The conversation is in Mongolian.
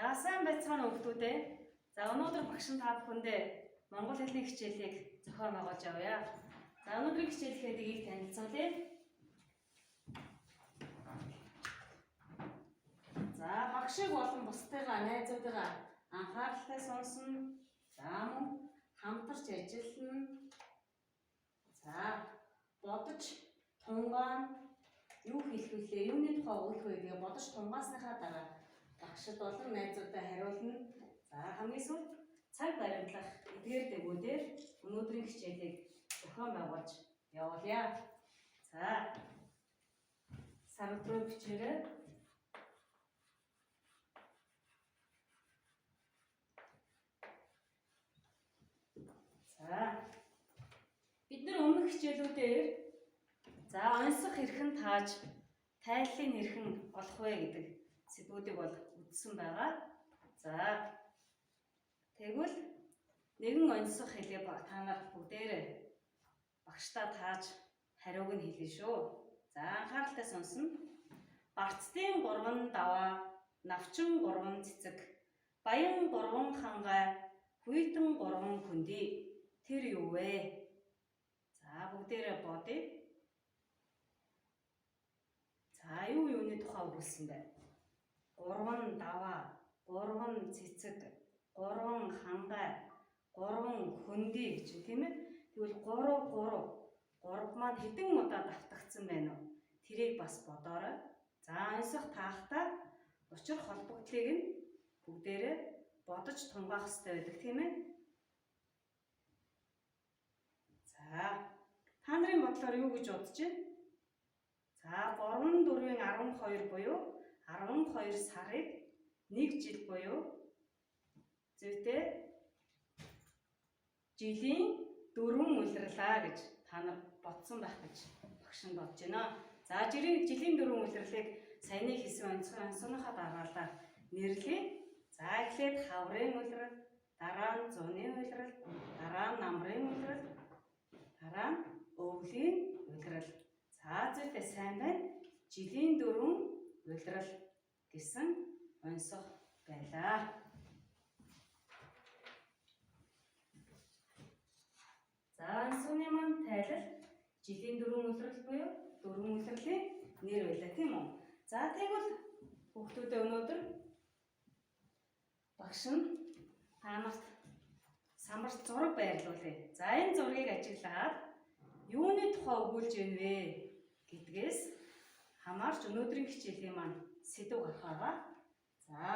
За сайн байцгаана уу хүмүүдээ. За өнөөдөр багш нь та бүхэндээ монгол хэлний хичээлийг зохион байгуулж явъя. За өнөөдрийн хичээлээр эдгийг танилцуулъя. За багшийг болон бусдыгаа найзуудыгаа анхааралтай сонсно. За мөн хамтарч ажиллана. За бодож тунгаан юу хэлэх вүлээ, юуны тухай өгөх вэ гэдгээ бодож тунгаасныхаа дараа багшид болон найзуудаа хариулна. За хамгийн сүүлд цаг баримтлах эдгээр дээгүүдээр өнөөдрийн хичээлийг зохион байгуулж явуулъя. За сард руу бичээрэй. За бид нар өмнөх хичээлүүдээр за оньсох хэрхэн тааж тайллын хэрхэн олох вэ гэдэг сэдвүүдийг бол үзсэн байгаа. За тэгвэл нэгэн оньсох хэлээ та нар бүгдээрээ багшдаа тааж хариуг нь хэлнэ шүү. За анхааралтай сонсно. Барцдын 3 даваа, навчин 3 цэцэг, баян 3 хангай, хүйтэн 3 хөндий. Тэр юу вэ? За бүгдээрээ бодъё. За юу юуны тухай өгүүлсэн бэ? 3 даваа, 3 цэцэг, 3 хангай, 3 хөндий гэж тийм ээ. Тэгвэл 3 3 3 маань хэдэн удаа давтагдсан байна вэ? Тэрийг бас бодоорой. За оньсох таахтаа учир холбогдлыг нь бүгдээрээ бодож тунгаах хэрэгтэй байдаг тийм ээ. За та нарын бодлоор юу гэж бодож байна? За 3 4-ийн 12 буюу 12 сарыг 1 жил буюу зүйтэй жилийн 4 улирлаа гэж та нар бодсон байх гэж багш нь бодож байна. За жилийн 4 улирлыг саяны хэлсэн онцгой онцгойнхоо дараалал нэрлэе. За эхлээд хаврын улирал, дараа нь зуны улирал, дараа нь намрын улирал, дараа нь өвлийн улирал. За зүйтэй сайн байна. Жилийн 4 улирал гэсэн онцгой байлаа. За онцгойн маань тайлал жилийн 4 улирал буюу 4 улирлын нэр байлаа тийм үү? За тэгвэл хүүхдүүдээ өнөөдөр багш нь та нарт самарт зураг байрлуулъя. За энэ зургийг ажиглаад юуны тухай өгүүлж байна вэ гэдгээс хамаарч өнөөдрийн хичээлийн маань сэдэв гарах байгаа. За